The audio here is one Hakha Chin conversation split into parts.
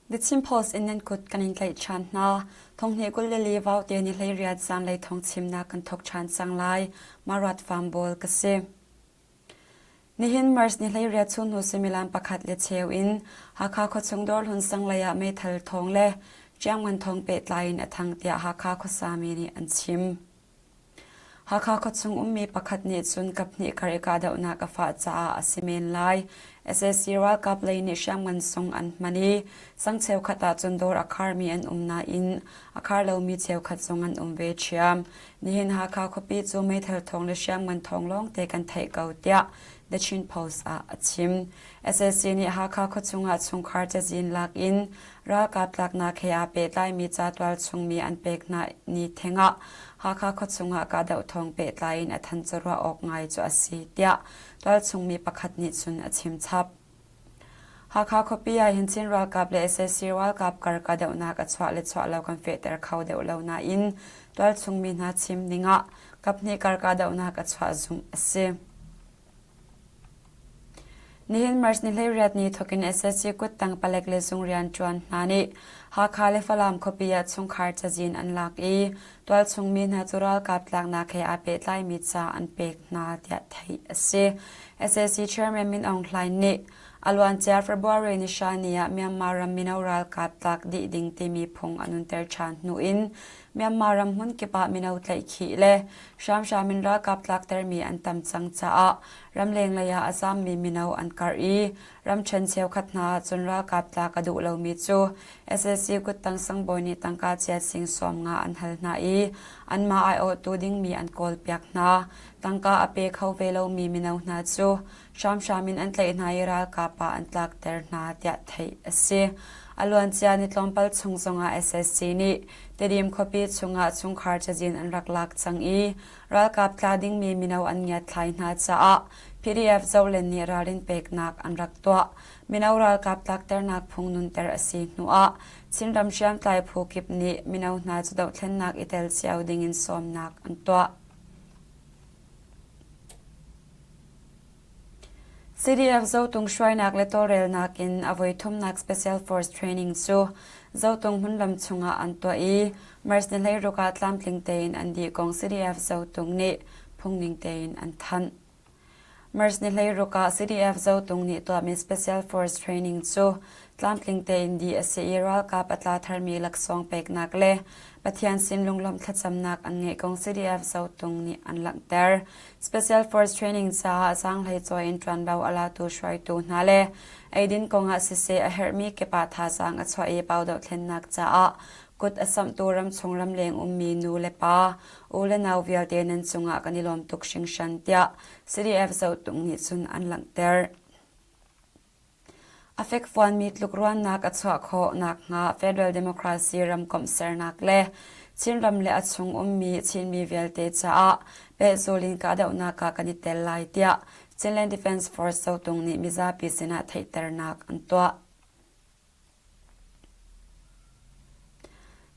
The Chin Post in nan kut kan in tlaih ṭhan hna. Thonghnih 24 vaute ni 18 zanlei thawngchimnak kan thawk ṭhan cang lai. Marat Farm Bawl ka si. Nihin March ni 18 chunhnu suimilam pakhat le cheu in Hakha khuachung Dawrhlun sanglei ah meithal thawng le Chiangman thawng pehtlai in a thang tiah Hakha khuasami nih an chim. Hakha khuachung ummi pakhat nih cun kaphnih kar i kahdohnak a fah caah a si men lai. Sac ralkap lei nih hriamngan sung an hman i sang cheukhat ahcun dawr a kharmi an um nain a khar lomi cheukhat zong an um ve ṭhiam. Nihin Hakha khuapi cu meithal thawng le hriamngan thawng lawngte kan theih ko tiah The Chin Post ah a chim. Sac nih Hakha khuachung ah chungkhar cazin lak in Ralkap tlaknak he aa pehtlaimi ca tualchungmi an pek hna ni theng ah Hakha khuachung ah kahdoh thawng pehtlai in a than cu ruah awk ngai cu a si, tiah tualchungmi pakhat nih cun a chim chap. Hakha khuapi ah hin Chin ralkap le sac ralkap kar kahdohnak a chuah le chuah lo kan fehter kho deuh lo nain tualchungmi hna chim ning ah kaphnih kar kahdohnak a chuah zumh a si. Nihin March ni 18 ni thawkin sac kuttang palek le zung rianṭuan hna nih Hakha le Falam khuapi ah chungkhar cazin an lak i tualchung mi hna cu ralkap tlaknak he aa pehtlaimi ca an pek hna tiah theih a si. Sac Chairman Min Aung Hlaing nih a luancia February ni hra ni ah Myanmar ram mino ralkap tlak dih ding timi phung a nunter ṭhan hnu in Myanmar ram hmunkip ah mino tlaihkhih le hramhram in ralkap tlaktermi an tam cang caah ramleng lei ah a zaammi mino an karh i ramṭhen cheukhat hna ahcun ralkap tlak a duh lomi cu sac kuttang sangbawi nih tangka chiat sing 50 an hal hna i anmah aiawhtu dingmi an kawlpiak hna. Tangka a pe kho ve lomi mino hna cu hramhram in an tlaih hna i ralkap ah an tlakter hna tiah theih a si. A luancia ni tlawmpal chung zongah sac nih Tedim khuapi chungah chungkhar cazin an rak lak cang i ralkap tla dingmi mino an ngiatthlai hna caah PDF zohlen nih ralrin peknak an rak tuah. Mino ralkap tlakternak phung nunter a si hnuah Chinram hriamtlai phu kip nih mino hna cu dohthlennak i tel cio dingin sawmnak an tuah. CDF Zotung hruainak le tawlrelnak in a voithumnak Special Force Training cu Zotung hmunram chungah an tuah i March ni 16 ah tlamtling tein an dih kong CDF Zotung nih phungning tein an thanh. March ni 16 ah CDF Zotung nih tuahmi Special Force Training cu tlamtling tein dih a si i ralkap a tla tharmi laksawng peknak le Pathian sin lunglawmh thlacamnak an ngeih kong CDF Zotung nih an langhter. Special Force Training caah zaanghlei cawi in ṭuanvo a latu hruaitu hna le eidin kongah siseh a herhmi kip ah thazaang a chuah i pau dohthlennak caah kut a samhtu ramchung ramleng ummi nu le pa, u le nau vialte nan cungah kan i lawm tuk hringhran tiah CDF Zotung nih cun an langhter. A fekfuanmi tlukruannak a chuah khawh nakhnga Federal Democracy ramkomh sernak le Chinram le a chung ummi Chinmi vialte caah pehzul in kahdohnak ah kan i tel lai tiah Chinland Defense Force Zotung nih mizapi sinah theihternak an tuah.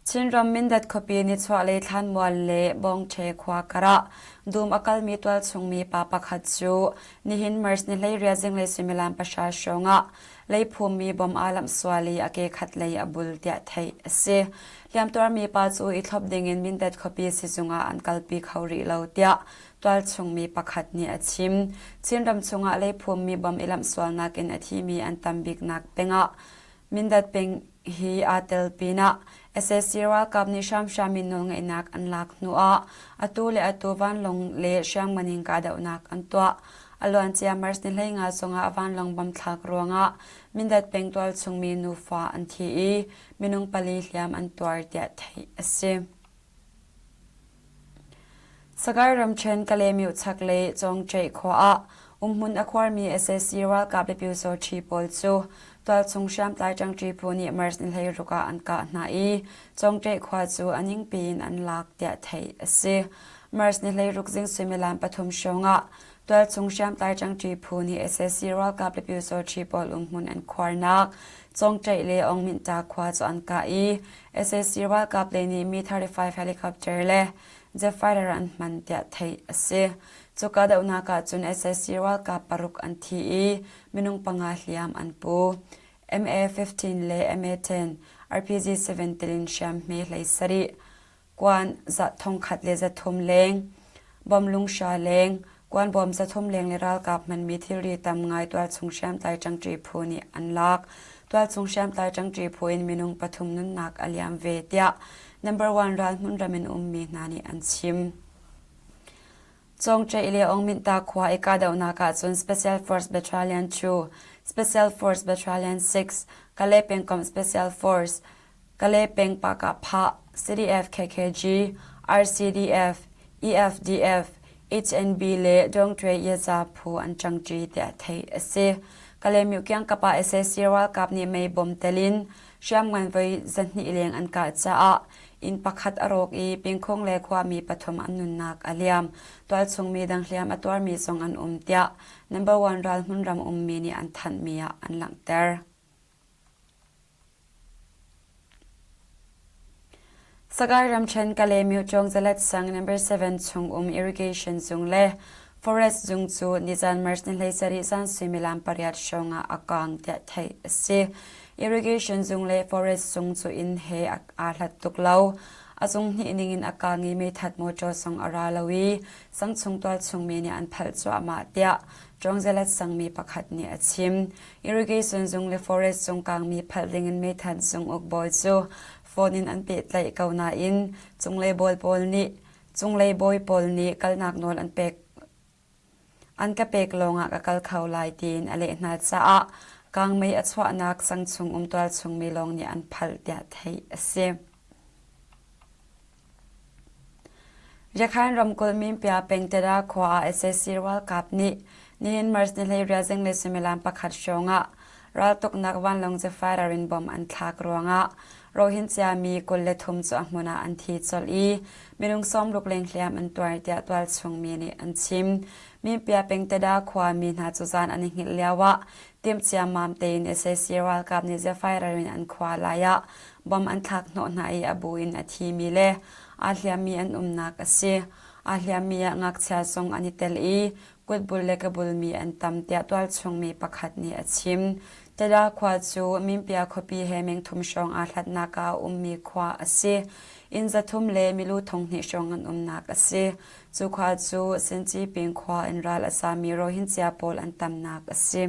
Chinram Mindat khuapi nichuahlei thlanmual le Bawngṭhe khua karah dum a kalmi tualchungmi pa pakhat cu nihin March ni 18 zinglei suimilam pahra hrawngah leiphummi bom aa lamh sual i a ke khatlei a bul tiah theih a si. Hliamtuarmi pa cu i thlop dingin Mindat khuapi sizung ah an kalpi kho rih lo tiah tualchungmi pakhat nih a chim. Chinram chungah leiphummi bom i lamh sualnak in a thimi an tam biknak pengah Mindat peng hi aa tel pinah sac ralkap nih hramhram in nawlngeihnak an lak hnuah atu le atu vanlawng le hriamngan in kahdohnak an tuah. A luancia March ni 15 zongah vanlawng bom thlak ruangah Mindat peng tualchungmi nufa an thi i minung pali hliam an tuar tiah theih a si. Sagaing ramṭhen Kalaymyo chaklei Cawngṭeih khua ah umhmun a khuarmi sac ralkap le pyusawṭhi pawl cu tualchung hriamtlai ṭangṭi phu nih March ni 16 ah an kah hna i Cawngṭeih khua cu a ningpi in an lak tiah theih a si. March ni 16 zing suimilam pathum hrawng ah tualchung hriamtlai ṭangṭi phu nih sac ralkap le pyusawṭhi pawl umhmun an khuarnak Cawngṭeih le Aungminhta khua cu an kah i sac ralkap lei nih Mi-35 helicopter le jet fighter an hman tiah theih a si. Cuka dohnak ah cun sac ralkap paruk an thi i minung panga hliam an pu. MA-15 le MA-10, RPG-7 telin hriamhme 17, kuan 100 le 300 leng, bom lunghra leng, kuan bawm 300 leng le ralkap hmanmi thilri tam ngai tualchung hriamtlai ṭangṭi phu nih an lak. Tualchung hriamtlai ṭangṭi phu in minung pathum nunnak a liam ve tiah number one ral hmunram in ummi hna nih an chim. Cawngṭaih le Aungminta khua i kahdohnak ahcun Special Force Battalion 2, Special Force Battalion 6, Kalay pengkomh Special Force, Kalay peng Pakah-phah, CDF KKG, RCDF, EFDF, HNB le Dongṭwe Yaza phu an ṭangṭi tiah theih a si. Kalaymyo kiangkap ah sac ralkap nih mei bom tel in hriamngan voi 200 leng an kah caah inn pakhat a rawk i Pingkhung le khuami pathum an nunnak a liam. Tualchung mi dang hliam a tuarmi zong an um tiah number one ral hmunram ummi nih an thanhmi ah an langhter. Sagaing ramṭhen Kalaymyo Cawngzalat sang No. 7 chung um irrigation zung le forest zung cu nizan March ni 17 zan suimilam pariat hrawng ah a kaang tiah theih a si. Irrigation zung le forest zung cu inn he aa hlat tuk lo. A zung hnih ning in a kaang i meithat mawṭaw zong a ra lo i sangchung tualchung mi nih an phalh cuahmah tiah Cawngzalat sangmi pakhat nih a chim. Irrigation zung le forest zung kangmi phalh dingin meithat zung uk bawi cu phone in an pehtlaih ko nain cunglei bawi pawl nih cunglei bawi pawl nih kalnak nawl an pek an ka pek lawngah ka kal kho lai tiin a leh hna caah kangmei a chuahnak sang chung um tualchung mi lawng nih an phalh tiah theih a si. Rakhine ramkulh Minpia pengtera khua ah sac ralkap nih nihin March ni 12 zinglei suimilam pakhat hrawng ah raltuknak vanlawng Zephyr in bomb an thlak ruangah Rohingya mi 23 cu a hmun ah an thi colh i minung 60 leng hliam an tuar tiah tualchung mi nih an chim. Minpia pengteda khua mi hna cu zan an i hngilh lioah timh ciammam tein sac ralkap nih Zephyr in an khua lai ah Bom an thlak hnawh hna i a bu in a thimi le aa hliammi an umnak a si. Aa hliammi ah ngakchia zong an i tel i kutbul le kabulmi an tam tiah tualchungmi pakhat nih a chim. Tada khua cu Minpia khuapi he mengthum hrawng aa hlatnak ah a ummi khua a si. Inn 300 le milu 2,000 hrawng an umnak a si. Cu khua cu Sinci ping khua in ral a sami Rohingya pawl an tamnak a si.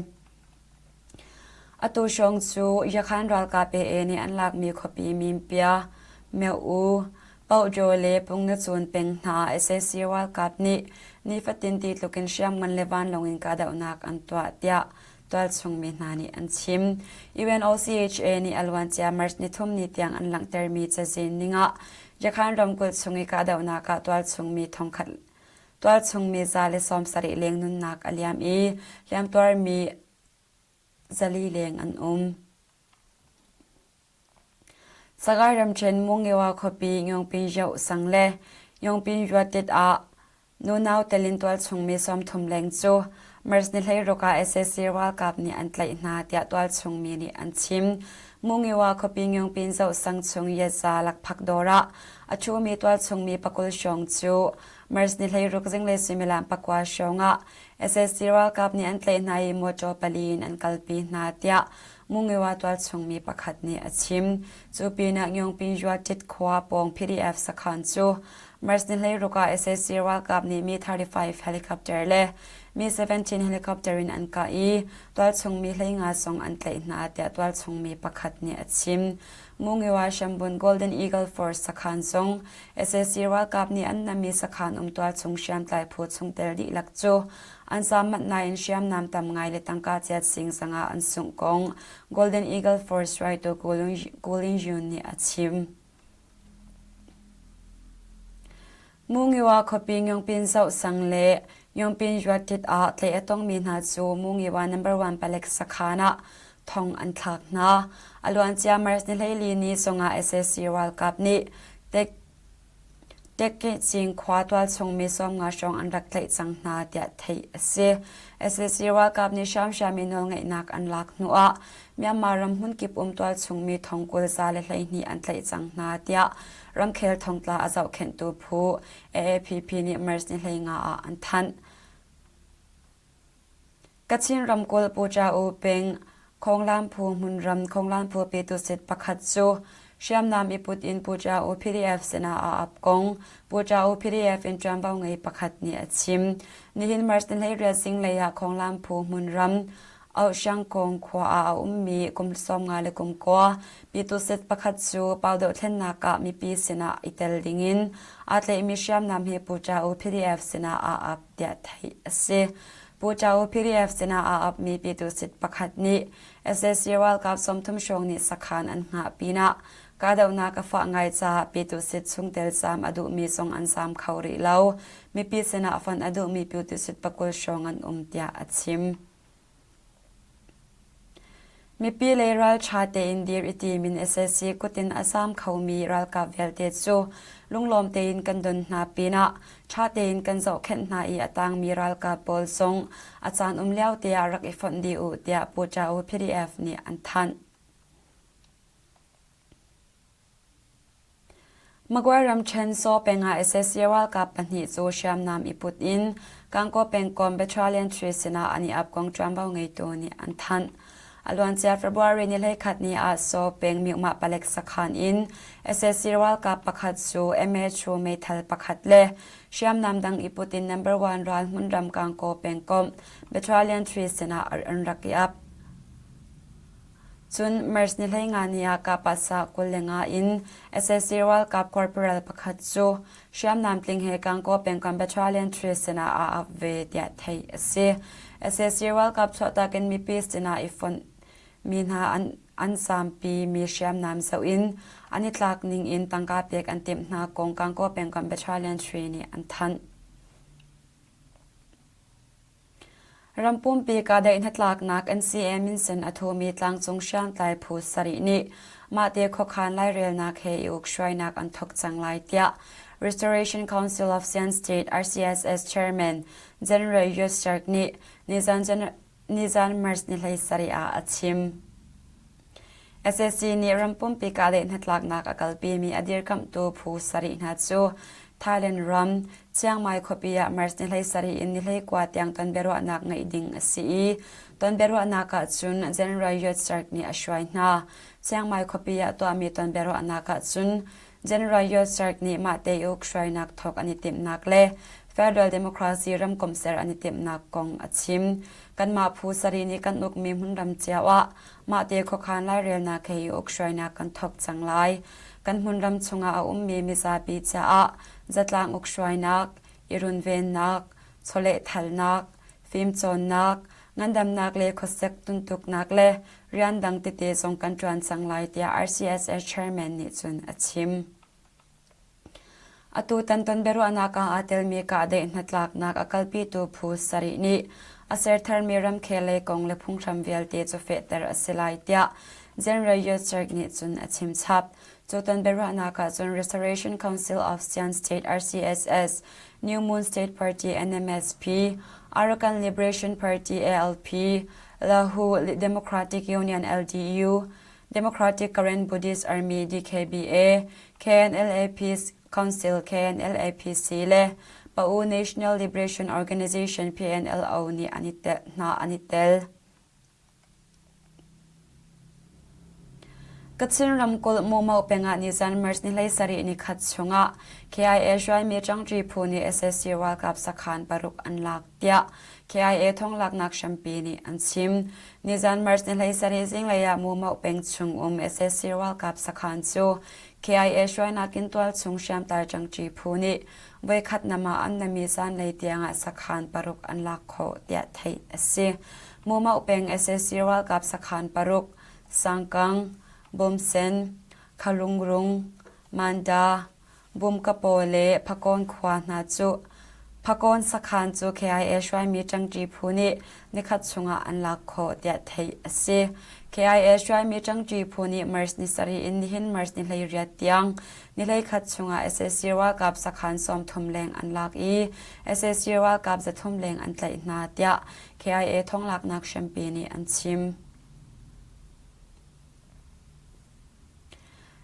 Atu hrawng cu Yakhan ralkap AA nih an lakmi khuapi Minpia, Myo-u, Pohjaw le Pungnacun peng hna sac ralkap nih nifatin ti tluk in hriamngan le vanlawng in kahdohnak an tuah tiah tualchung mi hna nih an chim. UNOCHA nih a luancia March nithum ni tiang an langhtermi cazin ningah Yakhan ramkulh chung i kahdohnak ah tualchung mi thongkhat Tualchung mi 170 leng nunnak a liam i hliamtuarmi 400 leng an um. Sagaing ramṭhen Mungewa khuapi Ngyongpin Yoh sang le Ngyongpin Yuatit ah nunau telin tualchung mi 30 leng cu March ni 16 ah sac ralkap nih an tlaih hna tiah tualchung mi nih an chim. Mungewa khuapi Ngyongpin Zoh sang chung Yeza lakphak dawr ah a ṭhumi tualchung mi pakul hrawng cu March ni 16 zinglei suimilam pakua hrawng ah sac ralkap nih an tlaih hna i mawṭaw pali in an kalpi hna tiah Mungewa tualchung mi pakhat nih a chim. Cu pinah Ngyongpin Tit khua pawng PDF sakhan cu March ni 16 ah sac ralkap nih Mi-35 helicopter le Mi-17 helicopter in an kah i tualchung mi 15 zong an tlaih hna tiah tualchung mi pakhat nih a chim. Mungewa hrambun Golden Eagle Force sakhan zong sac ralkap nih an nami sakhan um tualchung hriamtlai phu chungtel dihlak cu an zaam manh nain hriamnam tam ngai le tangka chiat sing zangah an sungh kong Golden Eagle Force hruaitu Kulin Yun nih a chim. Mungiwa khuapi Ngyongpin Zoh sang le Ngyongpin Yuatit ah tlaih a tongmi hna cu Mungiwa number one palek sakhan ah thong an thlak hna. A luancia March ni 14 ni zongah sac ralkap nih Tekkehcing khua tualchung mi 50 hrawng an rak tlaih cang hna tiah theih a si. Sac ralkap nih hramhram in nawlngeihnak an lak hnuah Myanmar ram hmunkip um tualchung mi thong 20 za le 12 an tlaih cang hna tiah ramkhel thongtla a zohkhenhtu phu AAPP nih March ni 15 ah an thanh. Kachin ramkulh Pucha-U peng. Khawnglam phu hmunram Khawnglam phu Pyitusit pakhat cu hriamnam i put in Pu Cha U PDF sinah aa ap kong Pu Cha U PDF in ṭuanvo ngei pakhat nih a chim. Nihin March ni 18 zinglei ah Khawnglam phu hmunram Auhsiangkawng khua ah a ummi kum 50 le kum kua Pyitusit pakhat cu pau dohthlennak ah mipi sinah i tel dingin aa tlaihmi hriamnam hi Pu Cha U PDF sinah aa ap tiah theih a si. Pu Cha U PDF sinah aa apmi Pyitusit pakhat nih sac ralkap 30 hrawng nih sakhan an hngah pinah kahdohnak a fah ngai caah Pyitusit chungtel zaam a duhmi zong an zaam kho rih lo. Mipi sinah fonh a duhmi Pyitusit pakul hrawng an um tiah a chim. Mipi lei ralṭha tein dir i tim in sac kut in a zaam khomi ralkap vialte cu lunglawm tein kan don hna pinah ṭha tein kan zohkhenh hna i a tangmi ralkap pawl zong a caan um lio te ah rak i fonh dih u tiah Pu Cha U PDF nih an thanh. Magway ramṭhen Saw peng ah sac ralkap pahnih cu hriamnam i put in Gangaw pengkomh Battalion 3 sinah an i ap kong ṭuanvo ngeitu nih an thanh. A luancia February ni 11 ni ah Saw peng Myuhmah palek sakhan in sac ralkap pakhat cu MHU meithal pakhat le hriamnam dang i put in number one ral hmunram Gangaw pengkomh Battalion 3 sinah an rak i ap. Cun March ni 15 ni ah Kahpasa 25 in sac ralkap corporal pakhat cu hriamnam tling he Gangaw pengkomh Battalion 3 sinah aa ap ve tiah theih a si. Sac ralkap chuahtak in mipi sinah i fonh mi hna an an zaampi mi hriamnam zoh in an i tlak ning in tangka pek an timh hna kong Gangaw pengkomh Battalion 3 nih an thanh. Rampumpi kahdaih hnatlaknak NCA minsen a thumi tlangcung hriamtlai phu sarih nih mahte khuakhan lairelnak he i ukhruainak an thawk cang lai tiah Restoration Council of Shan State RCSS Chairman General Yosark nih nizan nizan March ni 17 ah a chim. Sac nih rampumpi kahdaih hnatlaknak a kalpimi a dirkamhtu phu sarih hna cu Thailand ram Chiang Mai khuapi ah March ni 17 in ni 19 tiang tonbiaruahnak ngeih ding a si i tonbiaruahnak ah cun General Yotserk nih a hruai hna. Chiang Mai khuapi ah tuahmi tonbiaruahnak ah cun General Yotserk nih mahte i ukhruainak thawk an i timhnak le Federal Democracy ramkomh ser an i timhnak kong a chim. Kanmah phu sarih nih kan ukmi hmunram cio ah Mahte khuakhan lairelnak he i ukhruainak kan thawk cang lai. Kan hmunram chungah a ummi mizapi caah zatlang ukhruainak, i runvennak, chawlehthalnak, fimcawnnak, ngandamnak le khuasik tuntuknak le rian dang tete zong kan ṭuan cang lai tiah RCSS chairman nih cun a chim. Atutan tonbiaruahnak ah aa telmi kahdaih hnatlaknak a kalpitu phu sarih nih a sertharmi ramkhel lei kong le phunghram vialte cu fehter a si lai tiah General Yosark nih cun a chimchap. Cu tonbiaruahnak ah cun Restoration Council of Shan State RCSS, New Moon State Party NMSP, Arakan Liberation Party ALP, Lahu Democratic Union LDU, Democratic Karen Buddhist Army DKBA, KNLA Peace Council KNLAPC le Pa'u National Liberation Organization PNLO nih an i tel, hna an i tel. Kachin ramkulh Mumau pengah nizan March ni 17 ni khat chungah KIA hruaimi ṭangṭi phu nih sac ralkap sakhan paruk an lak tiah KIA thonglaknak hrampi nih an chim. Nizan March ni 17 zinglei ah Mumau peng chung um sac ralkap sakhan cu KIA hruainak in tualchung hriamtlai ṭangṭi phu nih voikhat nam ah an nami zanlei tiangah sakhan paruk an lak khawh tiah theih a si. Mumau peng sac ralkap sakhan paruk Sangkang, Bawmsen, Khalungrung, Manda, Bumkapaw le Phakawn khua hna cu Phakawn sakhan cu KIA hruaimi ṭangṭi phu nih nikhat chungah an lak khawh tiah theih a si. KIA hruaimi ṭangṭi phu nih March ni sarih in nihin March ni 18 tiang ni 11 chungah sac ralkap sakhan 30 leng an lak i sac ralkap 300 leng an tlaih hna tiah KIA thonglaknak hrampi nih an chim.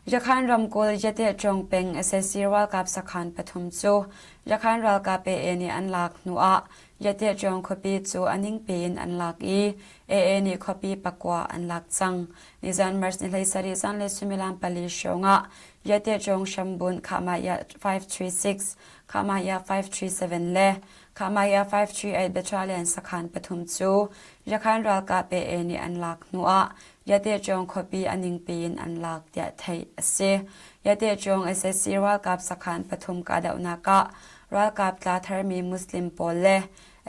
Yakhan ramkulh Yatehṭawng peng sac ralkap sakhan pathum cu Yakhan ralkap AA nih an lak hnuah Yatehṭawng khuapi cu a ningpi in an lak i AA nih khuapi pakua an lak cang. Nizan March ni 17 zanlei suimilam pali hrawngah Yatehṭawng hrambunh Khahmah 536, Khahmah 537 le Khahmah 538 Battalion sakhan pathum cu Yakhan ralkap AA nih an lak hnuah Yatehcawng khuapi a ningpi in an lak tiah theih a si. Yatehcawng sac ralkap sakhan pathum kahdohnak ah ralkap tla tharmi Muslim pawl le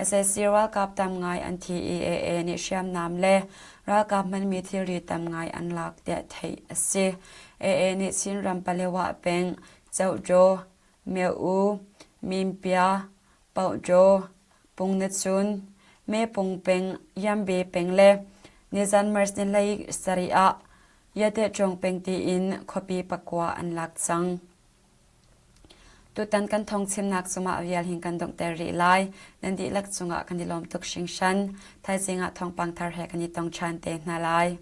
sac ralkap tam ngai an thi i AA nih hriamnam le ralkap hmanmi thilri tam ngai an lak tiah theih a si. AA nih Chinram Palewa peng Cohtaw, Myo-u, Mimpia, Pohtaw, Pungnacun, Mepung peng, Yambe peng le nizan March ni 17 ah Yatehṭawng peng tiin khuapi pakua an lak cang. Tutan kan thawngchimnak cungah vial hin kan donghter rih lai. Nan dihlak cungah kan i lawm tuk hringhran. Thaizing ah thawngpang thar he kan i tong ṭhan te hna lai.